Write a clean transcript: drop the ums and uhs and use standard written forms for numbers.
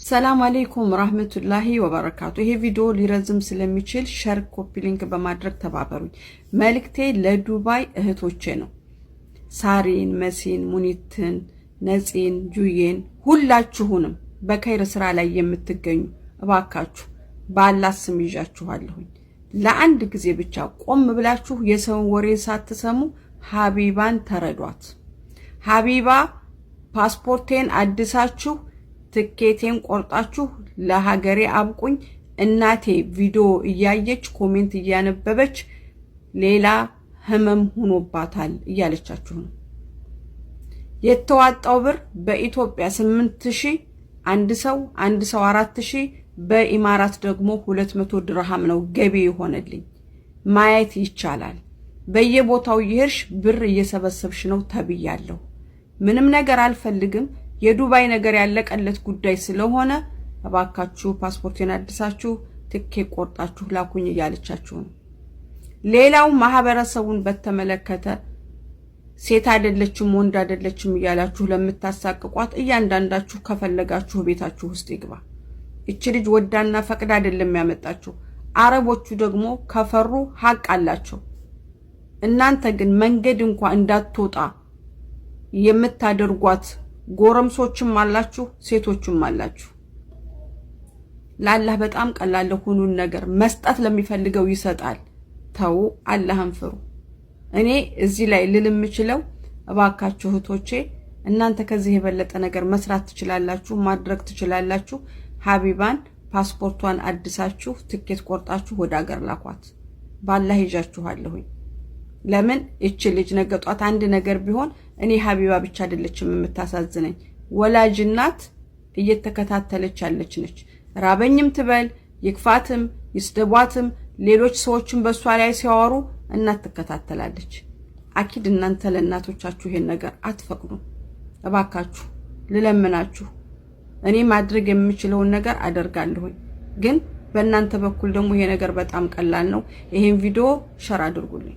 ሰላም አሌይኩም ራህመቱላሂ ወበረካቱ። ይሄ ቪዲዮ ሊረዝም ስለሚችል share፣ copy link በማድረግ ተባበሩኝ። መልእክቴ ለዱባይ እህቶቼ ነው። ሳሪን፣ መሲን፣ ሙኒትን፣ ነፂን፣ ጁዬን ሁላችሁንም በከይር ስራ ላይ የምትገኙ እባካችሁ በአላህ ስም ይዣችኋለሁኝ። ለአንድ ጊዜ ብቻ ቆም ብላችሁ የሰውን ወሬ ሳትሰሙ ሀቢባን ተረዷት። ሀቢባ ፓስፖርቴን አድሳችሁ ትኬቴን ቆርጣችሁ ለሀገሬ አብቁኝ። እናቴ ቪዲዮ እያየች comment እያነበበች ሌላ ህመም ሆኖባታል እያለቻችሁ ነው። የተዋጣው ብር በኢትዮጵያ 8000 አንድ ሰው፣ አንድ ሰው 4000፣ በኢማራት ደግሞ 200 ድርሃም ነው ገቢ የሆነልኝ። ማየት ይቻላል። በየቦታው እየሄድሽ ብር እየሰበሰብሽ ነው ተብያለሁ። ምንም ነገር አልፈልግም። የዱባይ ነገር ያለቀለት ጉዳይ ስለሆነ እባካችሁ ፓስፖርቴን አድሳችሁ ትኬት ቆርጣችሁ ላኩኝ እያለቻችሁ ነው። ሌላው ማህበረሰቡን በተመለከተ ሴት አይደለችም ወንድ አይደለችም እያላችሁ ለምታሳቅቋት እያንዳንዳችሁ ከፈለጋችሁ ቤታችሁ ውስጥ ይግባ። እቺ ልጅ ወዳና ፈቅዳ አይደለም ያመጣችሁ። አረቦቹ ደግሞ ከፈሩ ሀቅ አላቸው። እናንተ ግን መንገድ እንኳ እንዳትወጣ የምታደርጓት ጎረምሶችም አላችሁ፣ ሴቶችም አላችሁ። ለአላህ በጣም ቀላል ለሆኑን ነገር መስጠት ለሚፈልገው ይሰጣል። ተው፣ አላህን ፍሩ። እኔ እዚህ ላይ ልል የምችለው እባካችሁ እህቶቼ እናንተ ከዚህ የበለጠ ነገር መስራት ትችላላችሁ፣ ማድረግ ትችላላችሁ። ሀቢባን ፓስፖርቷን አድሳችሁ ትኬት ቆርጣችሁ ወደ ሀገር ላኳት። ባላህ ይዣችኋለሁኝ። ለምን እች ልጅ ነገ ጧት አንድ ነገር ቢሆን እኔ ሀቢባ ብቻ አይደለችም የምታሳዝነኝ፣ ወላጅ እናት እየተከታተለች ያለች ነች። ራበኝም ትበል ይክፋትም ይስደቧትም ሌሎች ሰዎችን በእሷ ላይ ሲያወሩ እናት ትከታተላለች። أكيد እናንተ ለእናቶቻችሁ ይሄን ነገር አትፈቅዱም። እባካችሁ ልለምናችሁ፣ እኔ ማድረግ የምችለውን ነገር አደርጋለሁኝ። ግን በእናንተ በኩል ደግሞ ይሄ ነገር በጣም ቀላል ነው። ይሄን ቪዲዮ share አድርጉልኝ።